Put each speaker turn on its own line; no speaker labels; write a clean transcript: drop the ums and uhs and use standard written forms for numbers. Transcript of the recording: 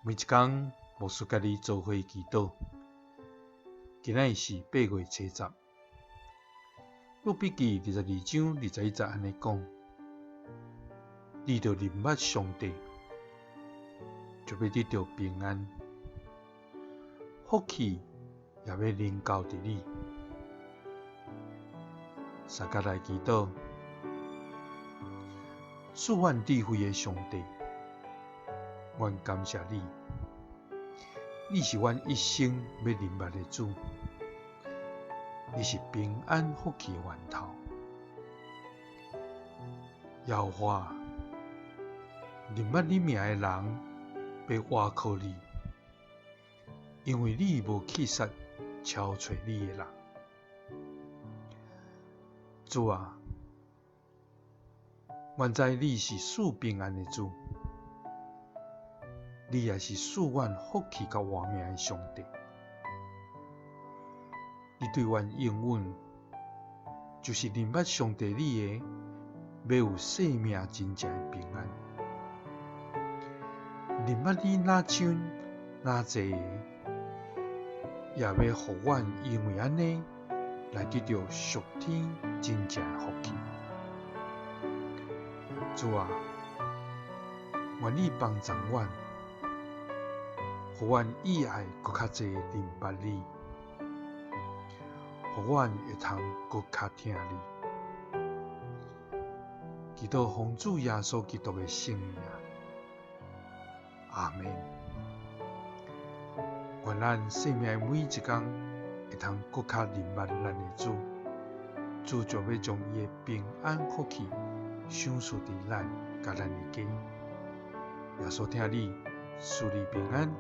每一工牧師佮你做伙祈禱。今仔日是8月初10，約筆記22章21節按呢講：你著認捌上帝，就欲得著平安，福氣也欲臨到佇你。相佮來祈禱，賜阮智慧的上帝，阮感謝你，你是阮一生欲認捌的主，你是平安福氣的源頭。耶和華，認捌你名的人，欲倚靠你，因為你無棄殺朝揣你的人。主啊，阮知你是賜平安的主，你也是賜阮福氣佮活命的上帝。你對阮應允，就是認捌上帝你的，欲有生命真正的平安。認捌你若深若濟的，也欲予阮因為按呢來得著屬天真正的福氣。主啊，願你幫助阮，予阮以愛閣較濟認捌你，予阮會通閣較疼你。祈禱奉主耶穌基督的聖名，阿們。願咱生命的每一工會通閣較認捌咱的主，主就欲將伊的平安福氣賞賜佇咱佮咱的家。耶穌疼你，賜你平安。